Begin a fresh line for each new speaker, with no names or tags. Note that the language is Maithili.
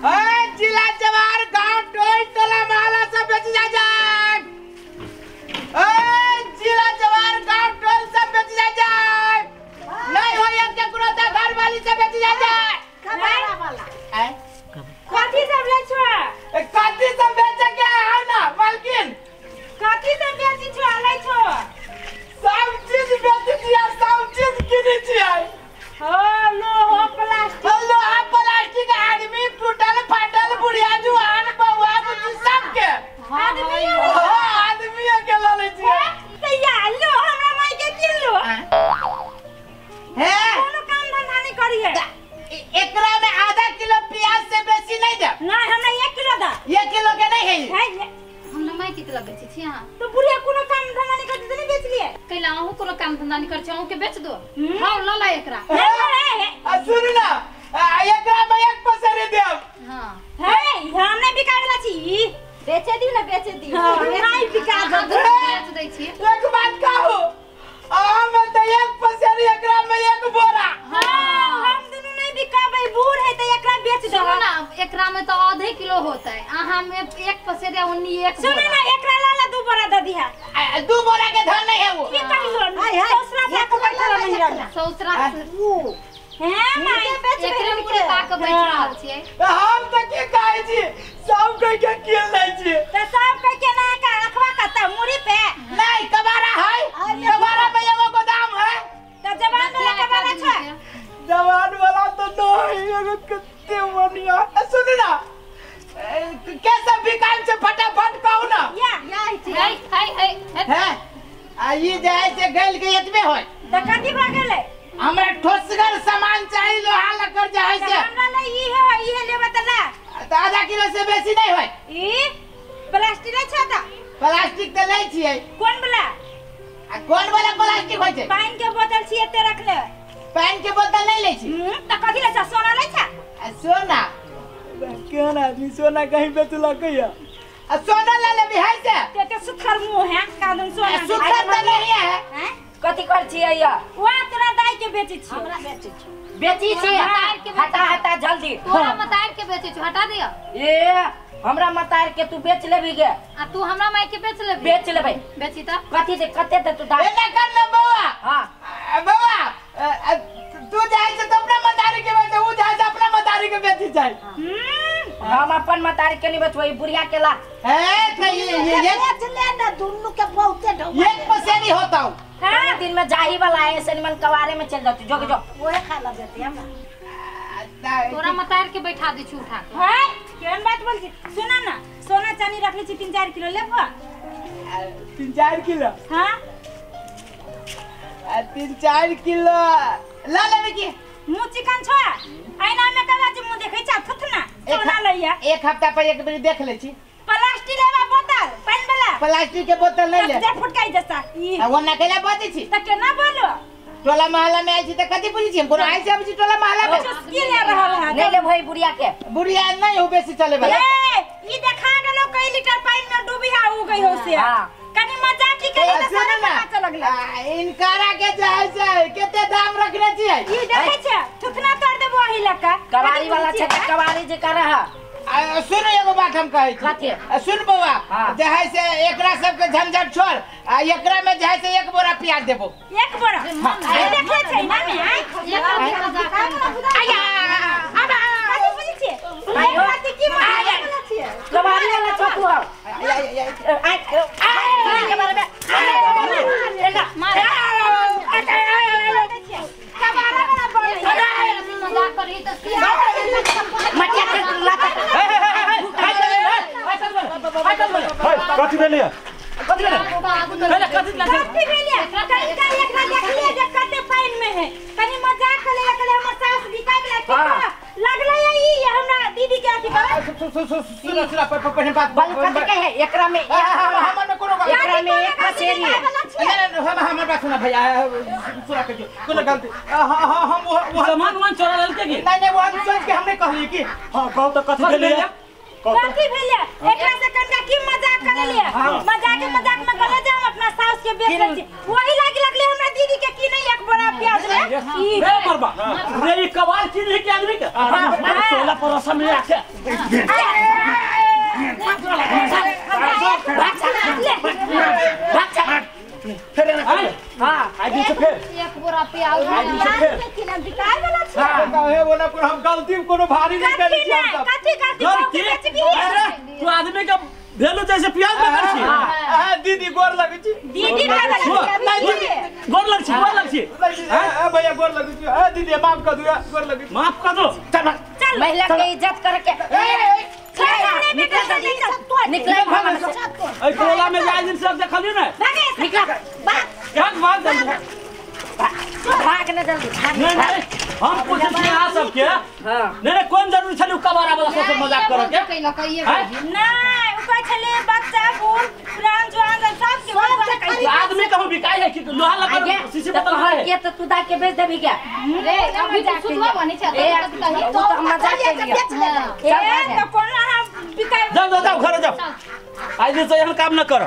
ए जिला जवार गांव टोल टोला मोहल्ला सब बेच जा जाए। ए जिला जवार गांव टोल सब बेच जा जाए। नहीं होय केकरो त घर वाली से बेच जा जाए।
कबाड़ा वाला
ए
कथी सब ले छो?
कथी सब बेचे के आओ ना मालकिन।
कथी सब बेची छो ले छो?
सब चीज बेची छियै, सब चीज किनै छियै।
हां लोहा प्लास्टिक,
लोहा प्लास्टिक, आदमी टूटल फाटल बुढ़िया जुआन बउआ बुच्ची सबके।
आदमी
हां आदमी के ल लै छियै।
त या लो हमरा माई के किन लो।
हे
कोनो काम धंधा नहीं करी है।
एकरा में आधा किलो प्याज से बेसी नहीं दे।
नहीं हमरा 1 किलो दा।
1 किलो के नहीं है।
हमरा माई के किलो बेची छी हां।
तो बुढ़िया कोनो काम धंधा नहीं करती त नहीं बेच लिए।
कैला अहूं कोनो काम धंधा नहीं करछी, अहूं के बेच दो। हां ल ल एकरा।
आ सुन ना, एकरा में एक पसेरी देब।
हां
हे हम नहीं बिकाय वाला छी।
बेचे दी ना, बेचे दी।
हां नहीं बिका दो,
बेच दै छी।
एक बात कहू, हम त एक पसेरी एकरा में एक बोरा।
हां हम दुनु नहीं बिकाबै, बूढ़ है त एकरा बेच दो।
सुनो ना, एकरा में तो आधे किलो होता है, आहा में एक पसेरी उन्नी एक।
सुनो ना, एकरा ला ला 2 बोरा दे दिहा।
2 बोरा के धन नहीं है वो।
की कहियो ससुरा से के बैठल नहीं रहना।
ससुरा
वो हैं माई
एकरे मुरे ताक बैठ रहल छियै।
हम त की कहै छी, सब कह के किन लै छी।
त सब कह के ना का रखवा कत मुरी पे।
नहीं कबाड़ा है, कबाड़ा में एगो गोदाम है।
त जवान वाला कबाड़ा छै?
जवान वाला तो नहीं, एगो कते बढ़िया। सुन ना, कैसे बिकाइम से फटाफट कहू ना।
या
या है है है
है आ ई जाय से गइल के एतबे होय।
त कथि भ गेलै?
हमरा ठोसगर सामान चाहिए, लोहा लकड़ जाय से।
हमरा ले ई है, ई है लेबे त ला।
त आधा किलो से बेसी नहीं होय।
ई प्लास्टिक नै छै त?
प्लास्टिक त लै छियै।
कोन वाला?
आ कोन वाला प्लास्टिक होय छै?
पानी के बोतल छी एते रखले।
पानी के बोतल नहीं लै छी।
त कथि लै छै? सोना लै छै?
आ सोना केहन आदमी सोना कहीं बेचलक या? आ सोना ले लेबी है से?
ते सुथर मुंह है, कादन सोना।
सुथर त नहीं है।
कथि कर छियै या?
वा तोरा दाई के बेची छी।
हमरा बेची छी, बेची छी। हटा हटा जल्दी।
तोरा मतार के बेची छी, हटा दिया।
ए हमरा मतार के तू बेच लेबी गे?
आ तू हमरा माई के बेच लेबी?
बेच लेबै।
बेची त
कथि दे, कते दे तू दाम?
एना कर ले बउआ।
हां
बउआ, तू जाय से त अपना मतारी के बेच, ऊ जाय से अपना मतारी के बेची जाय।
हम अपन मतारी के नहीं बेचबै, बुढ़िया के ला।
ए त ये
बेच ले ना, दुन्नू के बहुते ढौ।
एक पसेरी होता हूं।
हां दिन में जाही वाला है, ऐसे मन कवारे में चल जाती। जो जो
ओए खा ला देती हमरा।
तोरा मतार के बैठा दै छी उठा के।
हां केहन बात बोल छी? सुना ना, सोना चांदी रखले छी 3-4 किलो लेबो?
3-4 किलो?
हां
3-4 किलो ला लेबे की?
मुंह चिकन छो, आईना में कबा जे मुंह देखै छ थुथ ना सोना लइया।
एक हफ्ता पर एक बेर देख लै छी।
प्लास्टिक लेबा बोतल पानी वाला?
प्लास्टिक के बोतल नहीं ले।
जे फुटकाई जैसा ई।
आ ओना केला बजै छी?
त केना बोलो?
टोला मोहल्ला में आइ छी त कथि बुझै छी? हम कोनो आइ छी आबै छी टोला मोहल्ला में।
चुस्की ले रहल है।
नहीं ले भाई बुढ़िया के।
बुढ़िया नहीं हो बेसी चले वाला।
ए ई देखा गेलो कई लीटर पानी में डूबी हा उ गई हो से।
हां
कनी मजाक ही करी त सारा पता चल गेलै।
इनकारा के जाय छै कते दाम रखने छियै?
ई देखै छै थुथना तोड़ देबो अही लका।
कवारी वाला छै त कवारी जे कर रहा।
सुन एगो बात हम कहै छी। सुन बउआ, जे है से एकरा सब के झंझट छोड़, आ एकरा में जे है से 1 बोरा प्याज देबो।
1 बोरा? ई देखै छै ना में?
आया आबा
कथि बुझै छियै? कथि की बोलै छियै?
कवारी वाला छौ तू। आ आ के बारे में
मार
कबाड़ा वाला बोलै
मजाक करही त
मटिया के लाता।
कथि भेलिया?
कथि भेलै? कथि
कथि भेलिया? कनी एकरा देखलियै जे कते पानि में है, कनी मजाक करे लगलै हमर सास बिकाय वाला लगलै ई हमरा दीदी के अथी कर।
सुन सुन पहले बात
बल कथि कहे? एकरा में
हमर में कोनो
एकरा में एक पसेरी है।
नहीं नहीं हम हमर बात सुना भैया, सुना के कोनो गलती। हां हां हम वो
सामान उमान चोरा लेलके की?
नहीं नहीं वो हम सोच के हमने कहली कि
हां कहू त कथि भेलिया?
कथी भेलै एकरा से कनका की मजाक करलिए मजाक मजाक में गले जे हम अपना सास के बेच दै छी वही लागी लगले हमरा दीदी के की नहीं एक बोरा प्याज में
ई रे मरबा रे ई कबार की नहीं के आदमी के टोला परोसा में आके
फेर एना
हां
आई दिन से फेर
एक बोरा प्याज
की नाम बिकाय वाला छी
काहे बोला पर हम गलती कोनो भारी नहीं
कथी
करै छी हम
नहीं
सब
कथी गलती
गलती अरे तू आदमी के भेलू जैसे प्याज में कर छी
आ दीदी गोर लगै छी
दीदी
नहीं दीदी गोर लग छी गोर लग छी
ए भैया गोर लगै छी ए दीदी माफ कर दू गोर लगै छी
माफ कर दो
चल महिला के इज्जत करके निकल
ए टोला में जाय दिन सब देखलियो ने
निकल
भाग भाग जल्दी
भाग न जल्दी
नहीं नहीं हम पूछै छी अहाँ सबके
हां
नहीं नहीं कोन जरूरी छलै कबारा वाला सब मजाक करऽ के
नहीं उ कहै छलै बच्चा बूढ़ पुरान जवान सब के
के आदमी कहूं बिकाई है कि लोहा लगा शीशी बोतल है
के तो तू दा के बेच देबी क्या
रे अभी तो सुधवा बनी छै
तो तो हम मजाक के लिए
ए तो कोना हम बिकाय
जाओ जाओ जाओ घर जाओ आज दिन से एहन काम न करो।